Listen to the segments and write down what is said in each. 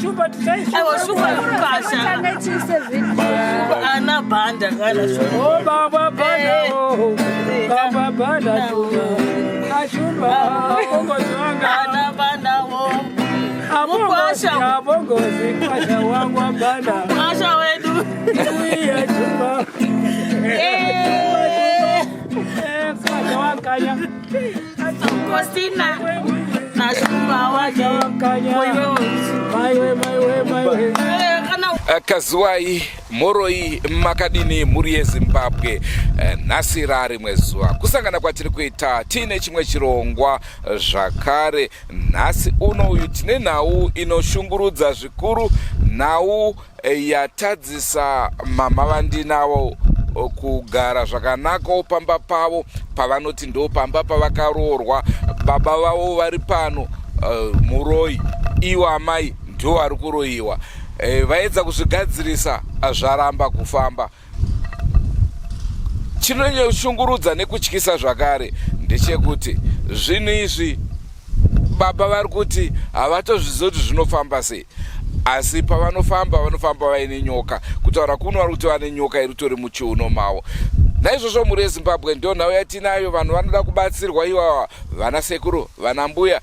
Shumba tichaishumba. Aiwa shumba mukasha. Ana banda kana shumba. Oh baba banda oh. Baba banda shumba. Ashumba abongozi wanga. Ana banda wo. Abongozi Mukwasha. abongozi kwasha wangu banda. Mukasha wedu. Uya shumba. Eh. Eh kwasha wakanya. Kosina. Na shumba wake. Kwasha wakanya. Maiwe maiwe maiwe. Eh, kana Kazuwai moroi makadini mhuri yeZimbabwe. Nhasi rarimwe zuva kusangana kwatiri kuita tiine chimwe chirongwa zvakare. Nhasi uno uyu tine nhau inoshungurudza zvikuru, nhau yatadzisa mama vandinavo kugara zvakanakawo pamba pavo pavanoti ndo pamba pavakaroorwa. Baba vavo vari pano, muroi, iwo amai ndo vari kuroyiwa. Vaedza kuzvigadzirisa, zvaramba kufamba. Chinonyoshungurudza nekutyisa zvakare ndechekuti zvinhu izvi baba vari kuti havatozvizivi kuti zvinofamba sei, asi pavanofamba vanofamba vaine nyoka. Kutaura kuno vari kuti vane nyoka iri tori muchiuno mavo. Naizvozvo mhuri yeZimbabwe, ndo nhau yatinayo. Vanhu vanoda kubatsirwa ivava, vana sekuru, vana mbuya,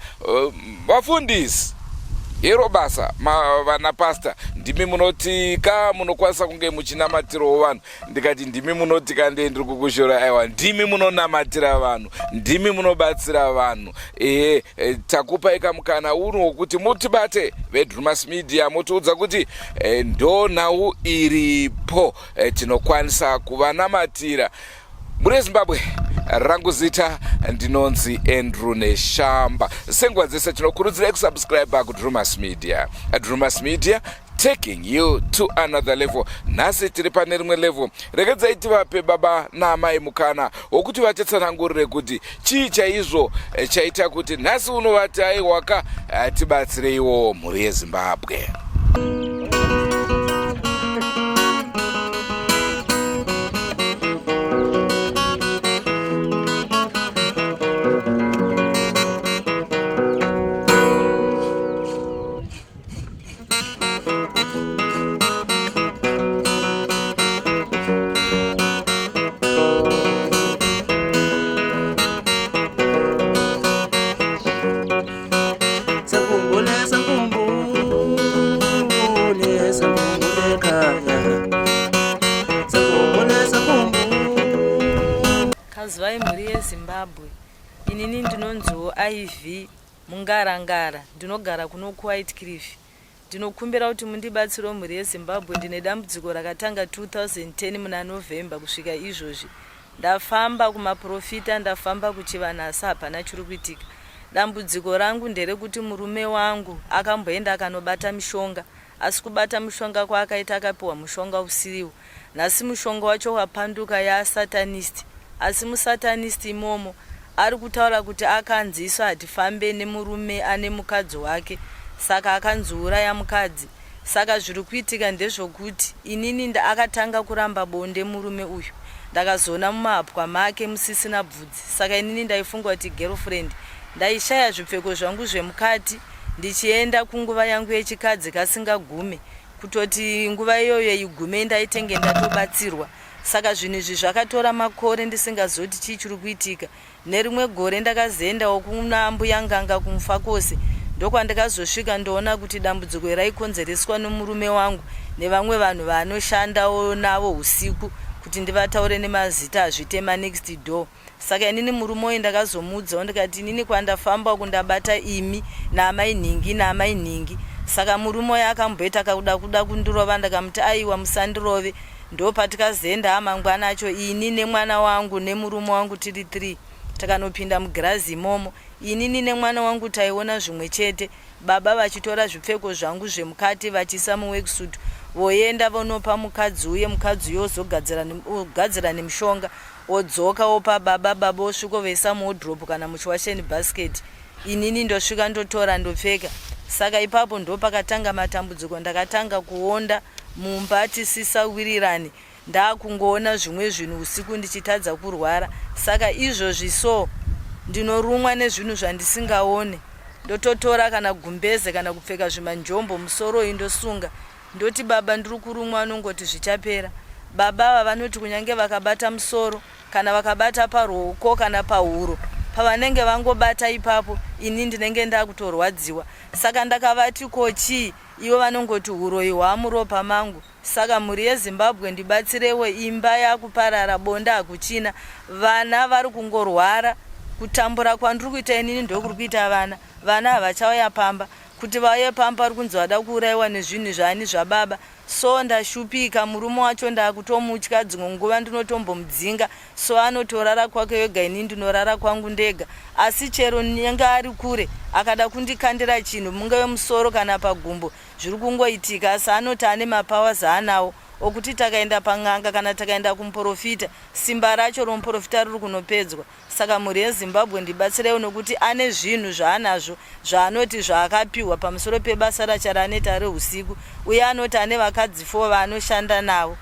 vafundisi, hero basa vana pasta, ndimi munotika munokwanisa kunge muchinamatirawo vanhu. Ndikati ndimi munotika, ndee ndiri kukushora? Aiwa, ndimi munonamatira vanhu, ndimi munobatsira vanhu. Ehe, takupai kamukana uno wokuti mutibate veDrumas Media, motiudza kuti ndo nhau iripo, tinokwanisa kuvanamatira. Mhuri yeZimbabwe, rangu zita ndinonzi Andrew Neshamba. Senguva dzese tinokurudzirai kusubscribe kuDrumas Media. Drumas Media, taking you to another level. Nhasi tiri pane rimwe level. Regedzai tivape baba naamai mukana wokuti vatitsanangurire kuti chii chaizvo chaita kuti nhasi unovati aiwaka, tibatsireiwo mhuri yeZimbabwe. Sakhumbule, sakhumbule, sakhumbule ekhaya. Sakhumbule, sakhumbule. Kazivai mhuri yeZimbabwe, inini ndinonziwo Iv Mungarangara, ndinogara kuno kuWhite Cliff. Ndinokumbira kuti mundibatsirewo mhuri yeZimbabwe, ndine dambudziko rakatanga 2010 muna November kusvika izvozvi. Ndafamba kumaprofita, ndafamba kuchivanhu, asi hapana chiri kuitika. Dambudziko rangu nderekuti murume wangu akamboenda akanobata mishonga, asi kubata mushonga kwaakaita akapiwa mushonga usiriwo. Nhasi mushonga wacho wapanduka yaasatanist, asi musatanist imomo ari kutaura kuti akanzi isu hatifambe nemurume ane mukadzi wake, saka akanziuraya mukadzi. Saka zviri kuitika ndezvokuti inini akatanga kuramba bonde murume uyu. Ndakazoona mumahapwa make musisina bvudzi, saka inini ndaifunga kuti girlfriend. Ndaishaya zvipfeko zvangu zvemukati ndichienda kunguva yangu yechikadzi kasingagume. Kutoti nguva iyoyo igume ndaitenge ndatobatsirwa. Saka zvinhu izvi zvakatora makore ndisingazivi kuti chii chiri kuitika. Nerimwe gore ndakazoendawo kuna mbuya Nganga kuMufakose, ndokwandikazosvika ndoona kuti dambudziko iri raikonzereswa nomurume wangu nevamwe vanhu vaanoshandawo navo husiku, kuti ndivataure nemazita hazviite manext door. Saka inini murume uyu ndakazomuudzawo ndikati inini kwandafamba uku ndabata imi naamai nhingi naamai nhingi. Saka murume uyu akamboita kakuda kuda kundirova, ndikamuti aiwa musandirove. Ndopatikazoenda amangwana acho ini nemwana wangu nemurume wangu tiri 3 takanopinda mugirazi imomo. Inini nemwana wangu taiona zvimwe chete, baba vachitora zvipfeko zvangu zvemukati vachiisa muworksuit voenda vonopa mukadzi uye mukadzi uye ozogadzira nemushonga odzoka opa baba, baba osviko voisa muwardrobe kana muchiwasheni basket, inini ndosvika ndotora ndopfeka. Saka ipapo ndopakatanga matambudziko, ndakatanga kuonda mumba tisisawirirani, ndakungoona zvimwe zvinhu usiku ndichitadza kurwara. Saka izvozvi so ndinorumwa nezvinhu zvandisingaone. Ndototora kana gumbeze kana kupfeka zvimanjombo musoro uyu ndosunga. Ndoti baba ndiri kurumwa anongoti zvichapera. Baba ava vanoti kunyange vakabata musoro kana vakabata paruoko kana pahuro pavanenge vangobata ipapo ini ndinenge ndakutorwadziwa. Saka ndakavati ko chii ivo vanongoti huroyi hwamuropa mangu. Saka mhuri yeZimbabwe ndibatsirewo imba yakuparara bonde hakuchina vana vari kungorwara kutambura kwandiri kuita inini ndokuri kuita vana vana havachauya pamba kuti vauye pamba vari kunzi vada kuurayiwa nezvinhu zvani zvababa so ndashupika murume wacho ndakutomutya dzimwe nguva ndinotombomudzinga so anotorara kwake wega ini ndinorara kwangu ndega asi chero nenge ari kure akada kundikandira chinhu mungave musoro kana pagumbo Zviri kungoitika asi anoti ane mapowers aanawo okuti takaenda pan'anga kana takaenda kumuporofita simba racho romuporofita riri kunopedzwa. Saka mhuri yeZimbabwe ndibatsireiwo nokuti ane zvinhu zvaanazvo zvaanoti zvaakapihwa pamusoro pebasa racho raanoita rehusiku uye anoti ane vakadzi four vaanoshanda navo.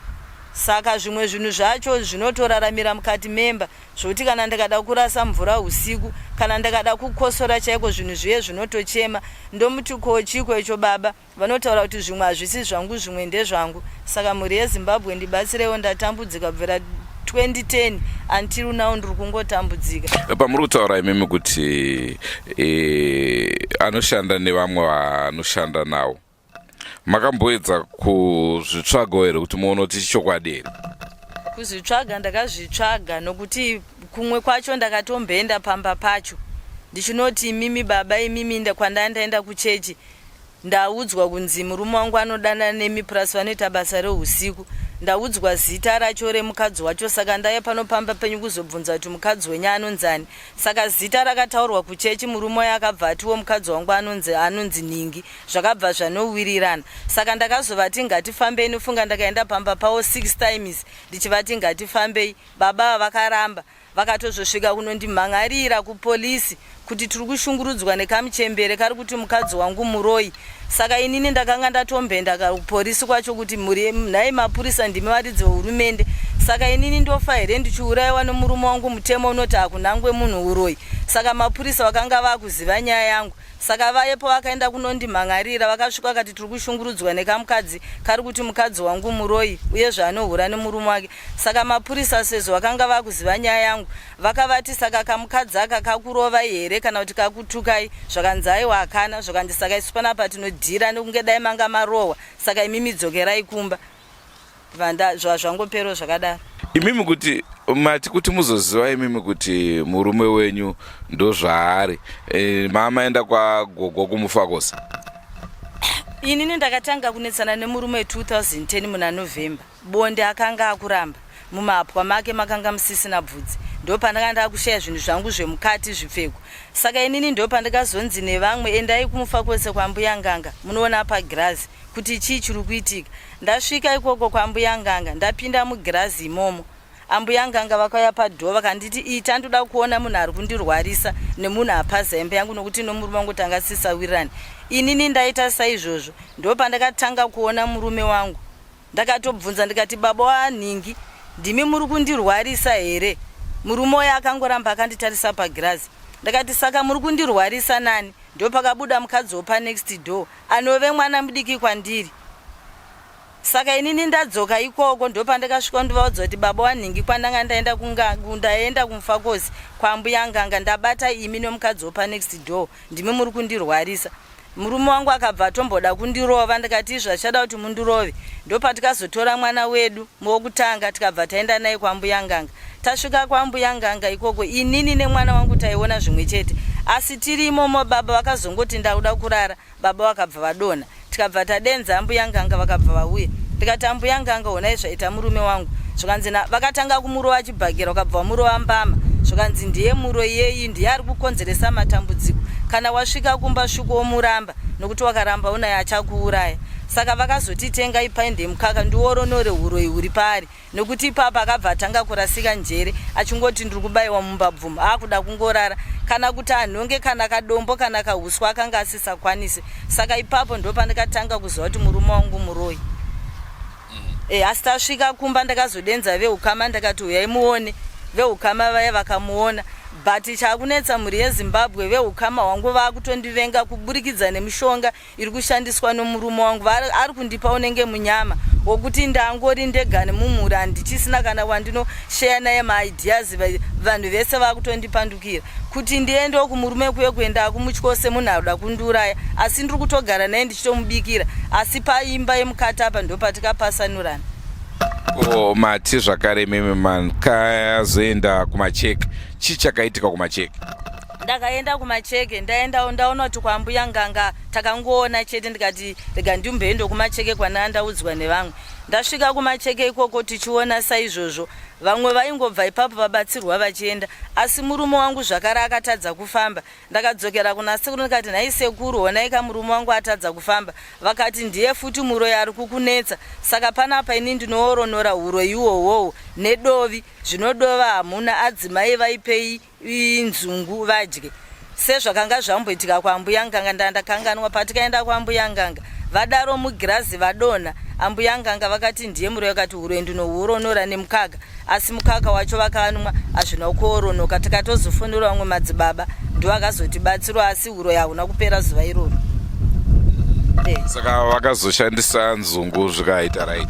Saka zvimwe zvinhu zvacho zvinotoraramira mukati memba zvokuti kana ndikada kurasa mvura husiku kana ndikada kukosora chaiko zvinhu zviye zvinotochema ndomuti ko chiiko icho baba vanotaura kuti zvimwe hazvisi zvangu zvimwe ndezvangu saka mhuri yezimbabwe ndibatsireiwo ndatambudzika kubvira 2010 until now ndiri kungotambudzika pamuri kutaura imimi kuti e, anoshanda nevamwe vanoshanda navo Makamboedza kuzvitsvagawo here kuti muone kuti ichokwadi here? Kuzvitsvaga ndakazvitsvaga nokuti kumwe kwacho ndakatomboenda pamba pacho ndichinoti imimi baba imimi kwandanga ndaenda kuchechi ndaudzwa kunzi murume wangu anodanana nemi plus vanoita basa rehusiku ndaudzwa zita racho remukadzi wacho saka ndauya pano pamba penyu kuzobvunza kuti mukadzi wenyu anonzani Saka zita rakataurwa kuchechi murume uya akabva atiwo mukadzi wangu anonzi anonzi nhingi zvakabva zvanowirirana. Saka ndakazovati ngatifambei nofunga ndakaenda pamba pavo six times ndichivati ngatifambei baba ava vakaramba vakatozosvika kunondimhan'arira kupolice kuti tiri kushungurudzwa nekamuchembere kari kuti mukadzi wangu muroyi saka inini ndakanga ndatomboenda kuporisi kwacho kuti mhuri nhai mapurisa ndimi varidzi vehurumende saka inini ndofa here ndichiurayiwa nomurume wangu mutemo unoti hakunangwe munhu uroyi saka mapurisa vakanga vakuziva nyaya yangu saka vaye pavakaenda kunondimhan'arira vakasvika vakati tiri kushungurudzwa nekamukadzi kari kuti mukadzi wangu muroyi uye zvaanohura nemurume wake saka mapurisa sezvo vakanga vakuziva nyaya yangu Vakavati saka kamukadzi aka kakurovai here kana kuti kakutukai zvakanzi aiwa hakana zvakanzi saka isu panapa tinodhira nekunge dai manga marohwa saka imimi dzokerai kumba vanda zvangopero zvakadaro. Imimi kuti mati kuti muzoziva imimi kuti murume wenyu ndozvaari e, mamaenda kwagogo kumufakosa inini ndakatanga kunetsana nemurume 2010 muna November Bonde akanga akuramba. Mumahapwa make makanga musisina bvudzi. Ndopandanga ndakushaya zvinhu zvangu zvemukati zvipfeko. Saka inini ndopandakazonzi nevamwe endai kuMufakose kwambuya Nganga munoona pagirazi kuti chii chiri kuitika. Ndasvika ikoko kwambuya Nganga ndapinda mugirazi imomo. Ambuya Nganga vakauya padoor vakanditi ita ndoda kuona munhu ari kundirwarisa nemunhu apaza imba yangu nokuti nomurume wangu tanga tisisawirirani. Inini ndaita saizvozvo ndopandakatanga kuona murume wangu. Ndakatobvunza ndikati baba wanhingi ndimi muri kundirwarisa here? Murume uya akangoramba akanditarisa pagirazi. Ndakati saka muri kundirwarisa nani? Ndopakabuda mukadzi wopanext door anove mwana mudiki kwandiri. Saka inini ndadzoka ikoko ndopandakasvika ndovaudza kuti baba wanhingi kwandanga ndaenda ndaenda kumufakosi kwambuya nganga ndabata imi nomukadzi wopanext door ndimi muri kundirwarisa. Murume wangu akabva atomboda kundirova ndikati izvo achada kuti mundirove. Ndopatikazotora mwana wedu wokutanga tikabva taenda naye kwambuya Nganga. Tasvika kwambuya Nganga ikoko inini nemwana wangu taiona zvimwe chete asi tiri imomo baba vakazongoti ndakuda kurara baba vakabva vadonha tikabva tadenza ambuya Nganga vakabva vauya ndikati ambuya Nganga honai zvaita murume wangu zvikanzi vakatanga kumurova chibhakera vakabva vamurova mbama zvikanzi ndiye muroyi yeyi ndiye ari kukonzeresa matambudziko kana wasvika kumba sviko womuramba nokuti wakaramba unaye achakuuraya saka vakazoti tengai paindi yemukaka ndiworonore uroyi huri paari nokuti ipapa akabva atanga kurasika njere achingoti ndiri kubayiwa mumbabvumo akuda kungorara kana kuti anhonge kana kadombo kana kahuswa akanga asisakwanise saka ipapo ndopandikatanga kuziva kuti murume wangu muroyi E, asi tasvika kumba ndakazodenza veukama ndakati huyai muone. Veukama vaya vakamuona. But chakunetsa mhuri yeZimbabwe vehukama hwangu vakutondivenga kuburikidza nemishonga iri kushandiswa nomurume wangu. Ari kundipa unenge munyama wokuti ndangori ndega nemumhuri, handichisina kana wandinosheya naye maideas. Vanhu vese vakutondipandukira kuti ndiendewo kumurume kuye, kuenda akumutyose munhu aroda kundiuraya, asi ndiri kutogara naye ndichitomubikira, asi paimba yemukati apa ndopatikapasanurana. Ko mati zvakare mimi makazoenda kumacheke, chii chakaitika kumacheke? Ndakaenda kumacheke, ndaenda ndaona kuti kwambuya nganga takangoona chete, ndikati rega ndimboende kumacheke kwanaa ndaudzwa nevamwe. Ndasvika kumacheke ikoko tichiona saizvozvo, vamwe vaingobva ipapo vabatsirwa vachienda, asi murume wangu zvakare akatadza kufamba. Ndakadzokera kuna sekuru ndikati, nhai sekuru, honai ka murume wangu atadza kufamba. Vakati ndiye futi muroyi ari kukunetsa, saka panapa ini ndinooronora huroyi ihwohwohwo nedovi. Zvinodova hamuna, adzimai vaipei nzungu vadye sezvakanga zvamboitika kwambuya nganga. Ndandakanganwa patikaenda kwambuya nganga, vadaro mugirazi vadonha, ambuya nganga vakati ndiye muroyi, vakati huroyi ndinohuoronora nemukaka, asi mukaka wacho vakanwa hazvina kuoronoka. Tikatozofonera vamwe madzibaba ndovakazotibatsirwa, asi huroyi hahuna kupera zuva iroro. Saka vakazoshandisa nzungu zvikaita right?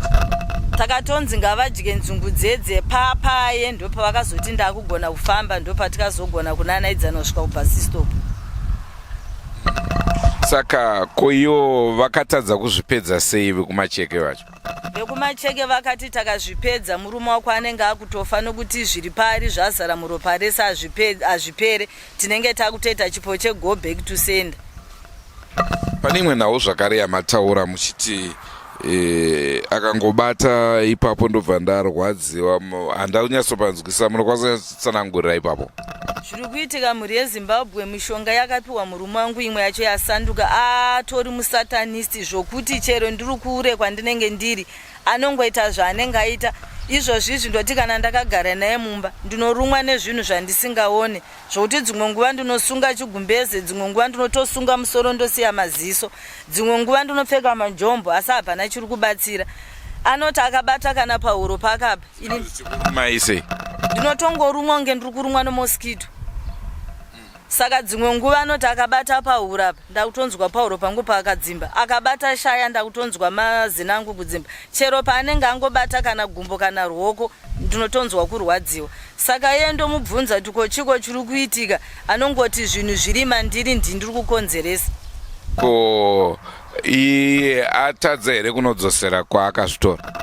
Takatonzi ngavadye nzungu dzedze papaye, ndopavakazoti ndakugona kufamba, ndopatikazogona kunanaidzana kusvika kubus stop. Saka koiwo vakatadza kuzvipedza sei vekumacheke vacho? Vekumacheke vakati takazvipedza murume wako anenge akutofa, nokuti zviri paari zvazara muropa rese, hazvipere, tinenge takutoita chipo chego back to sender. Pane imwe nhau zvakare yamataura muchiti akangobata ipapo ndobva ndarwadziwa, handanyatsopanzwisa, munokwanisa kutsanangurira ipapo? Zviri kuitika mhuri yeZimbabwe, mishonga yakapiwa murume wangu imwe yacho yasanduka, atori musatanist, zvokuti chero ndiri kure kwandinenge ndiri anongoita zvaanenge aita. Izvozvi izvi ndoti kana ndakagara naye mumba ndinorumwa nezvinhu zvandisingaone, zvokuti dzimwe nguva ndinosunga chigumbeze, dzimwe nguva ndinotosunga musoro ndosiya maziso, dzimwe nguva ndinopfeka majombo, asi hapana chiri kubatsira. Anoti akabata kana pahuro pakapa, ini Maise ndinotongorumwa kunge ndiri kurumwa nemosquito. Saka dzimwe nguva anoti akabata pahuro apa, ndakutonzwa pahuro pangu paakadzimba, akabata shaya ndakutonzwa mazino angu kudzimba. Chero paanenge angobata kana gumbo kana ruoko ndinotonzwa kurwadziwa. Saka iye ndomubvunza kuti ko chiko chiri kuitika, anongoti zvinhu zviri mandiri ndindiri kukonzeresa. Ko iye atadza here kunodzosera kwaakazvitora?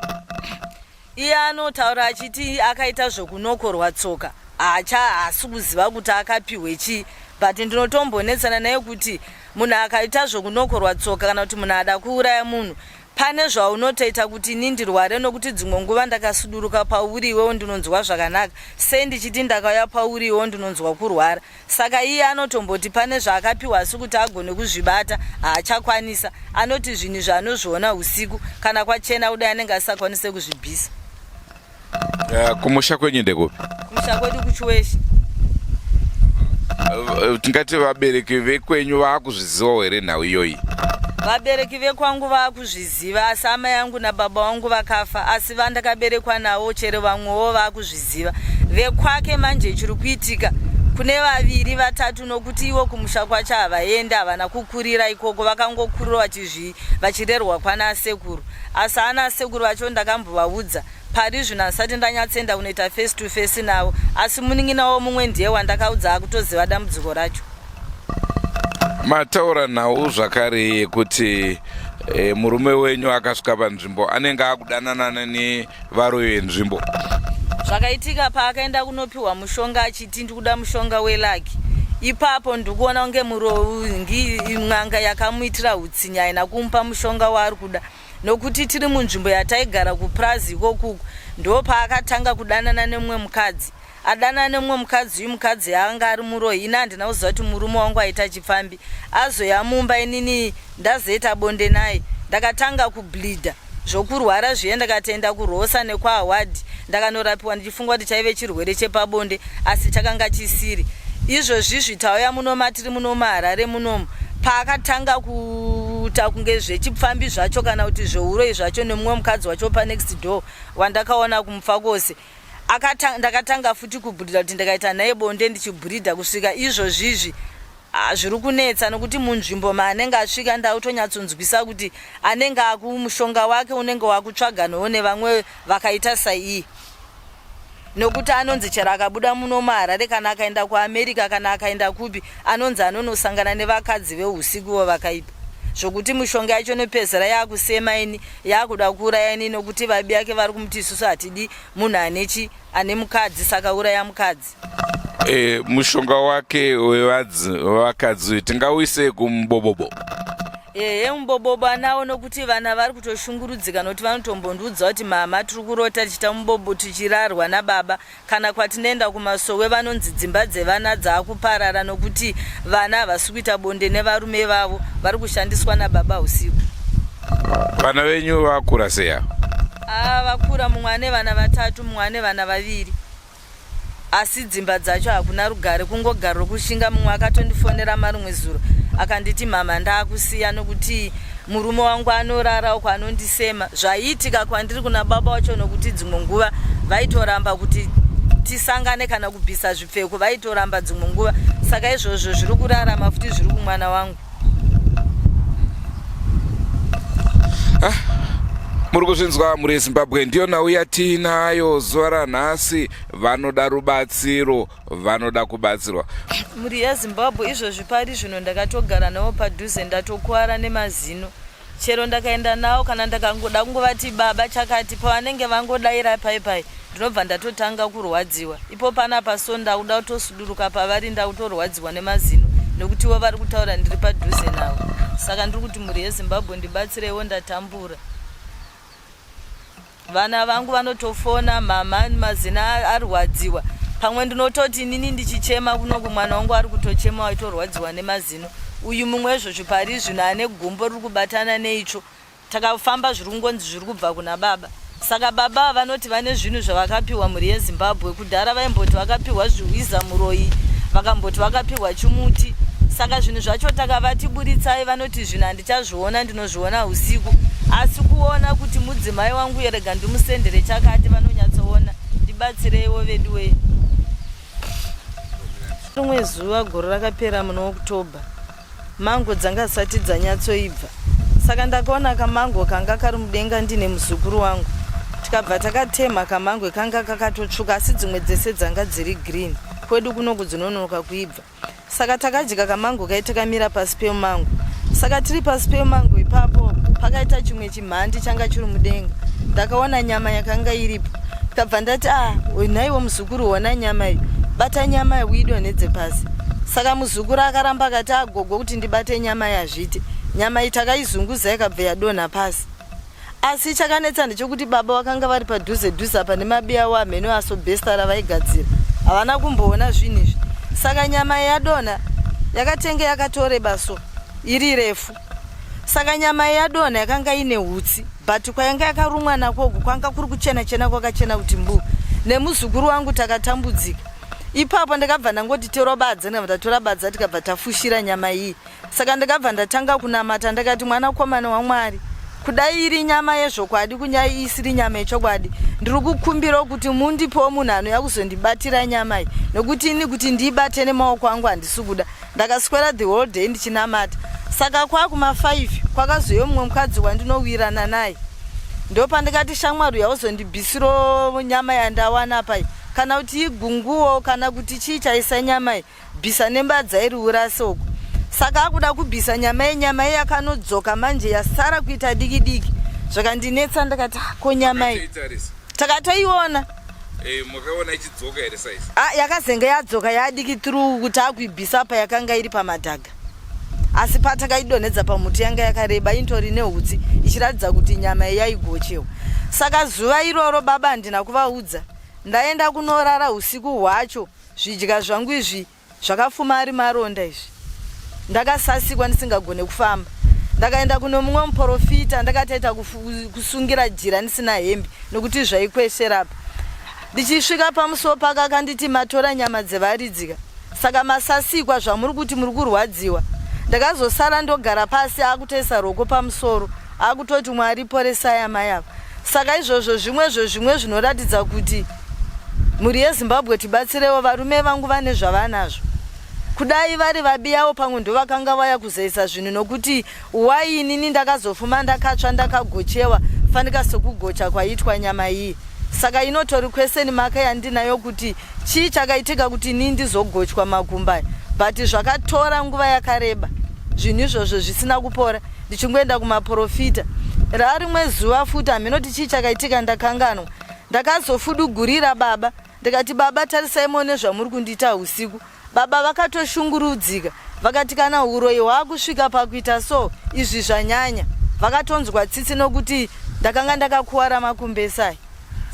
Iye anotaura achiti akaita zvokunokorwa tsoka, hacha haasi kuziva kuti akapihwe chii, but ndinotombonetsana naye kuti munhu akaita zvokunokorwa tsoka kana kuti munhu ada kuuraya munhu, pane zvaunotoita kuti ini ndirware, nokuti dzimwe nguva ndakasuduruka pauri iwewo ndinonzwa zvakanaka, sei ndichiti ndakauya pauri iwewo ndinonzwa kurwara? Saka iye anotomboti pane zvaakapiwa, asi kuti agone kuzvibata haachakwanisa. Anoti zvinhu izvi anozviona usiku, kana kwachena kudai anenge asisakwanise kuzvibvisa. Kumusha kwenyu ndekupi? Kumusha kwedu kuChiweshe. Tingati vabereki vekwenyu vaakuzvizivawo here nhau iyoyi? Vabereki vekwangu vaakuzviziva, asi amai angu nababa vangu vakafa, asi vandakaberekwa navo chero vamwewo vaakuzviziva. Vekwake manje chiri kuitika kune vaviri vatatu, nokuti ivo kumusha kwacho havaendi, havana kukurira ikoko, vakangokurira vachirerwa kwana sekuru. Asi ana sekuru vacho ndakambovaudza, pari zvino handisati ndanyatsoenda kunoita face to face navo, asi munin'ina wavo mumwe ndiye wandakaudza akutoziva dambudziko racho. Mataura nhau zvakare yekuti murume wenyu akasvika panzvimbo anenge akudanana nevaroyi venzvimbo. Zvakaitika paakaenda kunopiwa mushonga achiti ndikuda mushonga welaki, ipapo ndikuona kunge n'anga yakamuitira utsinye, haina kumupa mushonga waari kuda, nokuti tiri munzvimbo yataigara kupurazi ikokuku ndo paakatanga kudanana nemumwe mukadzi. Adanana nemumwe mukadzi uyu, mukadzi anga ari muroyi. Ini handina kuziva kuti murume wangu aita chipfambi. Azoya mumba, inini ndazoita bonde naye, ndakatanga kubleeda zvokurwara zviye. Ndakatoenda kurosa nekwaAwadi, ndakanorapiwa ndichifunga kuti chaive chirwere chepabonde, asi chakanga chisiri izvozvizvi. Tauya muno matiri muno muHarare munomu, paakatanga kuita kunge zvechipfambi zvacho kana kuti zveuroyi zvacho nemumwe mukadzi wacho panext door wandakaona kumufa kwose. Ndakatanga futi kubhurida kuti ndikaita naye bonde ndichibhuridha kusvika izvozvizvi. Ah, zviri kunetsa nokuti munzvimbo maanenge asvika ndakutonyatsonzwisa kuti anenge akumushonga wake unenge wakutsvaganawo nevamwe vakaita saiye nokuti anonzi chero akabuda muno muharare kana akaenda kuamerica kana akaenda kupi anonzi anonosangana nevakadzi veusikuwo vakaipa zvokuti mushonga yacho inopedzera yakusema ini yakuda kuuraya ini nokuti vabi yake vari kumuti isusu hatidi munhu anechi ane mukadzi saka uraya mukadzi. E, mushonga wake wevakadzi uyu tingauise kumubobobo? Ehe, mubobobo anawo nokuti vana vari kutoshungurudzika nokuti vanotombondiudza kuti mama tiri kurota tichiita mubobo tichirarwa nababa. Kana kwatinoenda kumasowe vanonzi dzimba dzevana dzaakuparara nokuti vana havasi kuita bonde nevarume vavo vari kushandiswa nababa usiku. Vana venyu vakura sei ava? Ah, vakura, mumwe ane vana vatatu, mumwe ane vana vaviri. Asi dzimba dzacho hakuna rugare, kungogara rokushinga. Mumwe akatondifonera marimwe zuro akanditi mama ndakusiya nokuti murume wangu anorara uko anondisema. Zvaiitika kwandiri kuna baba wacho nokuti dzimwe nguva vaitoramba kuti tisangane kana kubvisa zvipfeko vaitoramba dzimwe nguva. Saka izvozvo zviri kurarama futi zviri kumwana wangu. Ah, muri kuzvinzwa mhuri yezimbabwe, ndiyo nhau yatiinayo zuva ranhasi. Vanoda rubatsiro, vanoda kubatsirwa. Mhuri yezimbabwe, izvozvi pari zvino ndakatogara navo padhuze, ndatokuwara nemazino. Chero ndakaenda navo kana ndakangoda kungovati baba chakati, pavanenge vangodaira pai pai ndinobva ndatotanga kurwadziwa ipo panapa. So ndakuda kutosuduruka pavari, ndakutorwadziwa nemazino nekuti ivo vari kutaura ndiri padhuze navo. Saka ndiri kuti mhuri yezimbabwe ndibatsireiwo, ndatambura. Vana vangu vanotofona, mama mazino arwadziwa. Pamwe ndinototi inini ndichichema kunoku, mwana wangu ari kutochema aitorwadziwa nemazino. Uyu mumwe izvozvi pari zvino ane gumbo riri kubatana neitsvo. Takafamba zviri kungonzi zviri kubva kuna baba. Saka baba vanoti vane zvinhu zvavakapiwa. Mhuri yezimbabwe, kudhara vaimboti vakapiwa zvihwiza muroyi, vakamboti vakapiwa chimuti. Saka zvinhu zvacho takavati buritsai, vanoti zvinhu handichazviona, ndinozviona usiku. Asi kuona kuti mudzimai wangu yerega ndimusendere chakati, vanonyatsoona. Ndibatsireiwo veduwei. Rimwe zuva gore rakapera muna October, mango dzanga dzisati dzanyatsoibva. Saka ndakaona kamango kanga kari mudenga ndine muzukuru wangu, tikabva takatemha kamango kanga kakatotsvuka, asi dzimwe dzese dzanga dziri green. Kwedu kunoku dzinononoka kuibva. Saka takadya kamango kai takamira pasi pemumango. Saka tiri pasi pemumango ipapo pakaita chimwe chimhandi changa chiri mudenga. Ndakaona nyama yakanga iripo, ndikabva ndati, ah, nhaiwo muzukuru, ona nyama iyi, bata nyama iyi uidonhedze pasi. Saka muzukuru akaramba akati, agogo, kuti ndibate nyama iyi hazviiti. Nyama iyi takaizunguza ikabva yadonha pasi. Asi chakanetsa ndechekuti baba vakanga vari padhuze dhuze apa nemabiya avo amheno asobesta ravaigadzira, havana kumboona zvinhu izvi. Saka nyama yadonha yakatenge yakatoreba so iri refu. Saka nyama yadonha yakanga ine hutsi, but kwainga yakarumwa nakoku kwanga kuri kuchena chena, kwakachena kuti mbu. Nemuzukuru wangu takatambudzika ipapo. Ndakabva ndangoti torwa badza, ndikabva ndatora badza, tikabva tafushira nyama iyi. Saka ndakabva ndatanga kunamata, ndakati, mwanakomana wamwari, kudai iri nyama yezvokwadi, kunyai isiri nyama yechokwadi, ndiri kukumbirawo kuti mundipewo munhu anouya kuzondibatira nyama iyi, nokuti ini kuti ndiibate nemaoko angu handisi kuda. Ndakaswera the whole day ndichinamata. Saka kwakuma 5 kwakazouya mumwe mukadzi wandinowirana naye. Ndopandikati, shamwari, yauzondibvisiro nyama yandawana pai, kana kuti igunguwo kana kuti chii chaisa nyama iyi, bvisa nembadza iri urase uko. Saka akuda kubvisa nyama yenyama iye yakanodzoka manje yasara kuita diki diki. Zvakandinetsa, ndakati, ah, ko nyama iyi takatoiona. Eh, makaona ichidzoka here size? Ah, yakazenge yadzoka yadiki through kuti akuibvisa pa yakanga iri pamadhaga, asi patakaidonhedza pamuti yanga yakareba intori nehutsi ichiratidza kuti nyama iyi yaigochewa. Saka zuva iroro baba handina kuvaudza. Ndaenda kunorara usiku hwacho, zvidya zvangu izvi zvakafuma ari maronda izvi, ndakasasikwa ndisingagone kufamba. Ndakaenda kuno mumwe muprofita, ndakatoita kusungira jira ndisina hembe nokuti zvaikwesherapa. Ndichisvika pamusuwo pake akanditi, matora nyama dzevaridzika, saka masasikwa zvamuri kuti muri kurwadziwa. Ndakazosara ndogara pasi, akutoisa roko pamusoro, akutoti, Mwari poresai amai ava. Saka izvozvo zvimwezvo zvimwe zvinoratidza kuti Mhuri yeZimbabwe tibatsirewo varume vangu vane zvavanazvo. Kudai vari vabiyawo pamwe ndovakanga vaya kuzoisa zvinhu nokuti why inini ndakazofuma ndakatsva ndakagochewa fanika sekugocha kwaitwa nyama iyi. Saka inotori question mark yandinayo kuti chii chakaitika kuti inini ndizogochwa makumbo aya but zvakatora nguva yakareba zvinhu izvozvo zvisina kupora ndichingoenda kumaporofita. Rarimwe zuva futi haminoti chii chakaitika ndakanganwa. Ndakazofudugurira baba ndikati baba tarisai muone zvamuri kundiita usiku. Baba vakatoshungurudzika vakati kana huroyi hwakusvika pakuita so izvi zvanyanya. Vakatonzwa tsitsi nokuti ndakanga ndakakuwara makumbo ese aya.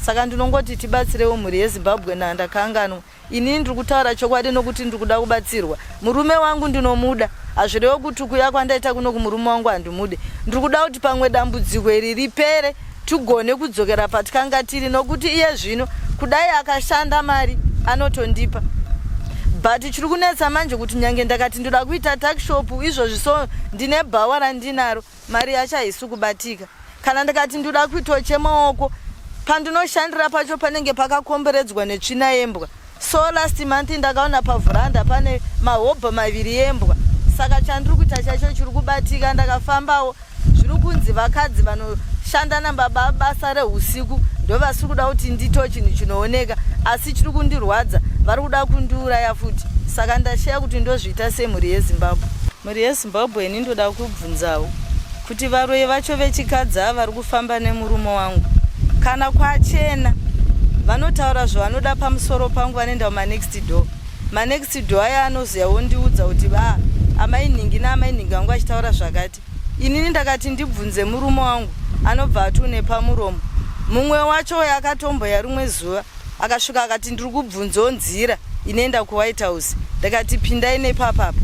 Saka ndinongoti tibatsirewo mhuri yeZimbabwe ndakanganwa. Inini ndiri kutaura chokwadi nokuti ndiri kuda kubatsirwa. Murume wangu ndinomuda. Hazvirevo kuti kuuya kwandaita kuno kumurume wangu handimude. Ndiri kuda kuti pamwe dambudziko iri ripere tigone kudzokera patikanga tiri nokuti iye zvino kudai akashanda mari anotondipa. But chiri kunetsa manje kuti nyange ndakati ndoda kuita tuckshop izvozvi so ndine bhawa randinaro mari yacho haisi kubatika. Kana ndikati ndoda kuitawo chemaoko pandinoshandira pacho panenge pakakomberedzwa netsvina yembwa. So last month ndakaona pavhuranda pane mahobho maviri embwa. Saka chandiri kuita chacho chiri kubatika ndakafambawo zviri kunzi vakadzi vanoshanda nababa basa rehusiku ndovasiri kuda kuti ndito chinhu chinooneka asi chiri kundirwadza vari kuda kundiuraya futi saka ndasheya kuti ndozviita semhuri yeZimbabwe. Mhuri yeZimbabwe ini ndoda kubvunzawo kuti varoyi vacho vechikadzi ava vari kufamba nemurume wangu kana kwachena vanotaura zvavanoda pamusoro pangu vanoenda kumanext door manext door aya anoziya wondiudza kuti va amai nhingi naamai nhingi vangu vachitaura zvakati inini ndakati ndibvunze murume wangu anobva ati une pamuromo mumwe wacho uyo akatomboya rimwe zuva akasvika akati ndiri kubvunzawo nzira inoenda kuWhite House ndakati pindai nepapapa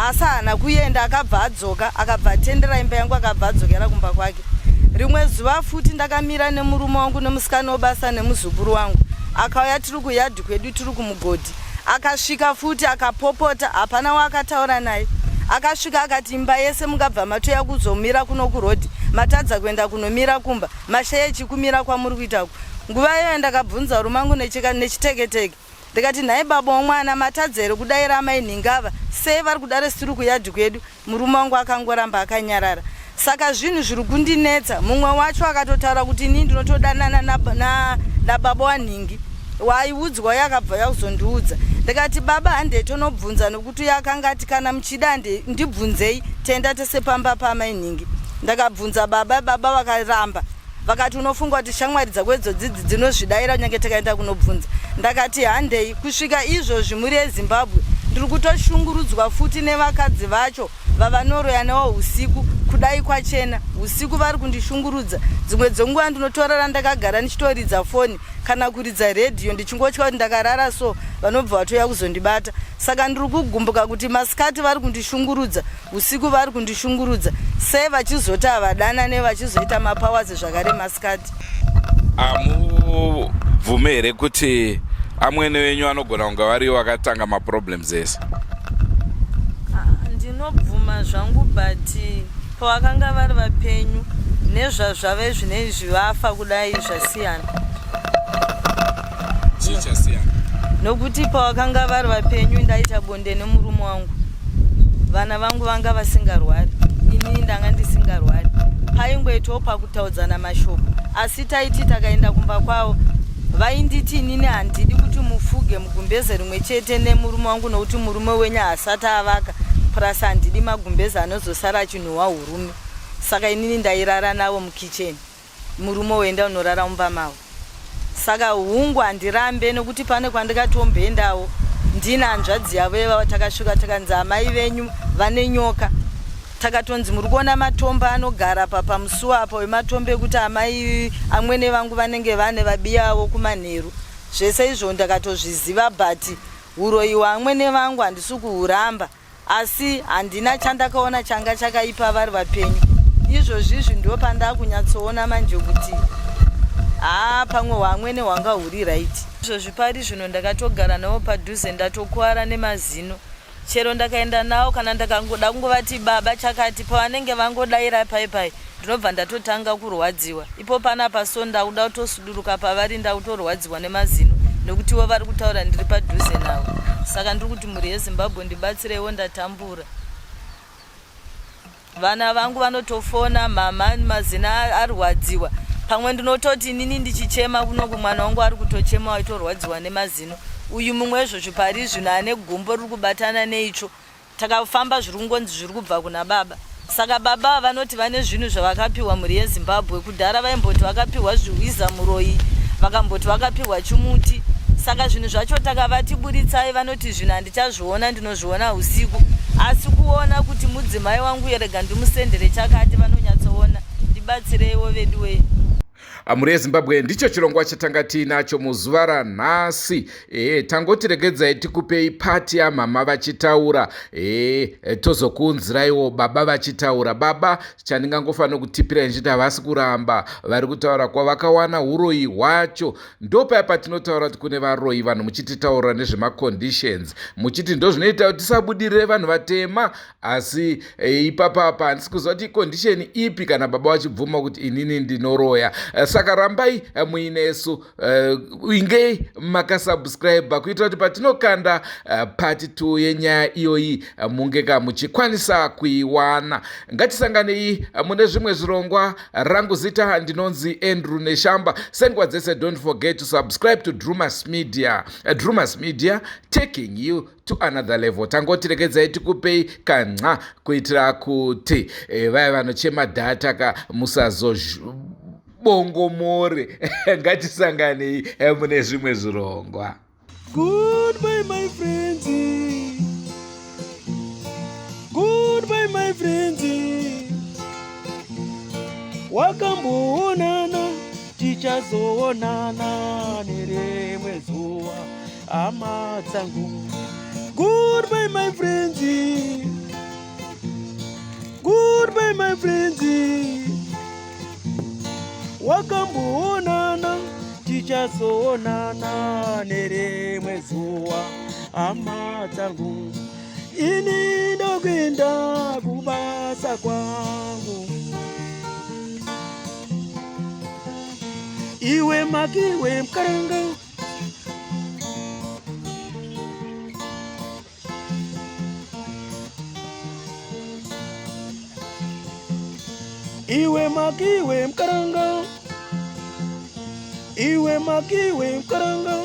asi haana kuenda akabva adzoka akabva atendera imba yangu akabva adzokera kumba kwake rimwe zuva futi ndakamira nemurume wangu nemusikana webasa nemuzukuru wangu akauya tiri kuyadhi kwedu tiri kumugodhi akasvika futi akapopota hapana waakataura naye akasvika akati imba yese mungabva matoya kuzomira kuno kurodhi matadza kuenda kunomira kumba mashaya chikumira kwamuri kuita uku nguva iyoyo ndakabvunza rume angu nechiteketeke ndikati nhai baba womwana matadza here kudaira amai nhingava sei vari kudare siri kuyadhi kwedu murume wangu akangoramba akanyarara saka zvinhu zviri kundinetsa mumwe wacho akatotaura kuti inini ndinotodanana nababa wanhingi waiudzwa uye akabva yakuzondiudza ndikati baba handei tonobvunza nokuti uye akanga ati kana muchida ndibvunzei tenda tese pamba paamai nhingi ndakabvunza baba baba vakaramba vakati unofunga kuti shamwari dzako idzo dzidzi dzinozvidaira kunyange takaenda kunobvunza ndakati handei kusvika izvozvi mhuri yeZimbabwe ndiri kutoshungurudzwa futi nevakadzi vacho vavanoroya newo usiku kudai kwachena usiku vari kundishungurudza dzimwe dzenguva ndinotorara ndakagara ndichitoridza foni kana kuridza redhiyo ndichingotya kuti ndakarara so vanobva vatouya kuzondibata saka ndiri kugumbuka kuti masikati vari kundishungurudza usiku vari kundishungurudza sei vachizoti havadanane vachizoita mapawazi zvakare masikati. Hamubvume here kuti amwene venyu vanogona kunge varivo vakatanga maproblems ese? Ndinobvuma zvangu but pavakanga vari vapenyu nezvazvave zvinezvi vafa kudai zvasiyana. Chii chasiyana? Nokuti pavakanga vari vapenyu ndaita bonde nemurume wangu vana vangu vanga vasingarwari inini ndanga ndisingarwari paingoitawo pakutaudzana mashoko asi taiti takaenda kumba kwavo vainditi inini handidi kuti mufuge mugumbeze rimwe chete nemurume wangu nokuti murume wenyu haasati avaka purasi handidi magumbeze anozosara achinhuhwa hurume saka inini ndairara navo mukicheni murume woenda unorara mumba mavo saka hungu handirambe nekuti pane kwandikatomboendawo ndina hanzvadzi yavo ivavo takasvika takanzi amai venyu vane nyoka takatonzi muri kuona matombo anogara pa pamusuwo apo wematombo ekuti amai amwene vangu vanenge vane vabiya avo kumanheru zvese izvo ndakatozviziva but uroyi hwaamwene vangu handisi kuhuramba asi handina chandakaona changa chakaipa vari vapenyu izvozvizvi ndo pandakunyatsoona manje kuti haa pamwe hwamwene hwanga huri right izvozvi pari zvino ndakatogara navo padhuze ndatokuwara nemazino chero ndakaenda navo kana ndakangoda kungovati baba chakati pavanenge vangodaira pai pai ndinobva ndatotanga kurwadziwa ipo panapa so ndakuda kutosuduruka pavari ndakutorwadziwa nemazino. Nekuti ivo vari kutaura ndiri padhuze navo. Saka ndiri kuti mhuri yeZimbabwe ndibatsireiwo ndatambura. Vana vangu vanotofona mhamha mazino arwadziwa. Pamwe ndinototi inini ndichichema kunoku mwana wangu ari kutochema aitorwadziwa nemazino. Uyu mumwe izvozvi pari zvino ane gumbo riri kubatana neitsvo. Takafamba zviri kungonzi zviri kubva kuna baba. Saka baba ava vanoti vane zvinhu zvavakapiwa mhuri yeZimbabwe. Kudhara vaimboti vakapiwa zviwiza muroyi, vakamboti vakapiwa chimuti. Saka zvinhu zvacho takavati buritsai vanoti zvinhu handichazviona ndinozviona usiku. Asi kuona kuti mudzimai wangu rega ndimusendere chakati vanonyatsoona. Ndibatsireiwo veduwee. Mhuri yeZimbabwe ndicho chirongwa chatanga tiinacho muzuva ranhasi. E, tangoti regedzai tikupei pati yamama vachitaura e, tozokuunziraiwo baba vachitaura. Baba chandingangofanira kutipirai ndichiti havasi kuramba vari kutaura kwavakawana uroyi hwacho. Ndopaya patinotaura kuti kune varoyi vanhu muchititaurira nezvemaconditions muchiti ndozvinoita kuti tisabudirire vanhu vatema asi e, ipapa apa handisi kuziva kuti icondition ipi kana baba vachibvuma kuti inini ndinoroya. Saka rambai muinesu, ingei makasubscribe kuitira kuti patinokanda part 2 yenyaya iyoyi munge ka muchikwanisa kuiwana. Ngatisanganei mune zvimwe zvirongwa. Rangu zita ndinonzi Andrew Neshamba. Senguva dzese, don't forget to subscribe to Drumas Media. Drumas Media, taking you to another level. Tangoti regedzai tikupei kan'a kuitira kuti vaya vanochema data ka musazobongomore. Ngatisanganei mune zvimwe zvirongwa. Goodbye my friends. Goodbye my friends. Wakamboonana tichazoonana nerimwe zuva hama dzangu. Goodbye my friends. Goodbye my friends. Wakamboonana tichazoonana nerimwe zuva hama dzangu. Ini ndokuenda kubasa kwangu. Iwe makiwe mkaranga. Iwe makiwe mkaranga. Iwe makiwe mkaranga.